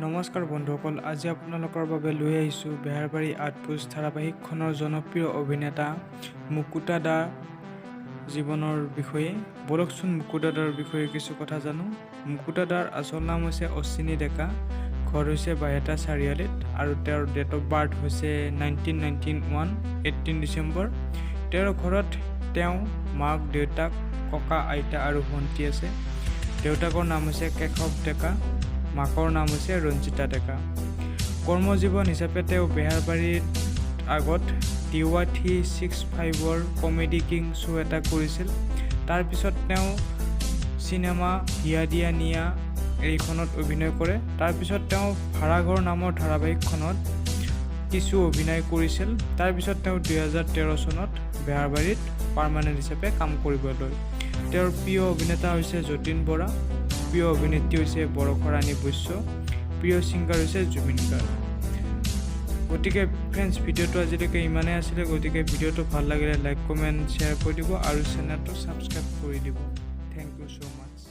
নমস্কাৰ বন্ধুসকল, আজি আপোনালোকৰ বাবে লৈ আহিছোঁ বেহাৰবাৰী আউটপোষ্ট ধাৰাবাহিকখনৰ জনপ্ৰিয় অভিনেতা মুকুতা দাৰ জীৱনৰ বিষয়ে। ব'লকচোন, মুকুতা দাৰ বিষয়ে কিছু কথা জানো। মুকুতা দাৰ আচল নাম হৈছে অশ্বিনী ডেকা। ঘৰ হৈছে বাইহাটা চাৰিআলিত আৰু তেওঁৰ ডেট অফ বাৰ্থ হৈছে 1991, 18 ডিচেম্বৰ। তেওঁৰ ঘৰত তেওঁ মাক, দেউতাক, ককা, আইতা আৰু ভণ্টি আছে। দেউতাকৰ নাম হৈছে কেশৱ ডেকা, মাকৰ নাম হৈছে ৰঞ্জিতা ডেকা। কৰ্মজীৱন হিচাপে তেওঁ বেহাৰবাৰীত আগত ডিৱাই 365ৰ কমেডি কিং শ্ব' এটা কৰিছিল। তাৰপিছত তেওঁ চিনেমা হিয়া দিয়া নিয়া এইখনত অভিনয় কৰে। তাৰপিছত তেওঁ ভাড়াঘৰ নামৰ ধাৰাবাহিকখনত কিছু অভিনয় কৰিছিল। তাৰপিছত তেওঁ 2013 চনত বেহাৰবাৰীত পাৰ্মানেণ্ট হিচাপে কাম কৰিব লয়। তেওঁৰ প্ৰিয় অভিনেতা হৈছে যতীন বৰা, প্ৰিয় অভিনেত্ৰী হৈছে বৰষাৰাণী বৈশ্য, প্ৰিয় ছিংগাৰ হৈছে জুবিন গাৰ্গ। গতিকে ফ্ৰেণ্ডছ, ভিডিঅ'টো আজিলৈকে ইমানেই আছিলে। গতিকে ভিডিঅ'টো ভাল লাগিলে লাইক, কমেণ্ট, শ্বেয়াৰ কৰি দিব আৰু চেনেলটো ছাবস্ক্ৰাইব কৰি দিব। Thank you so much.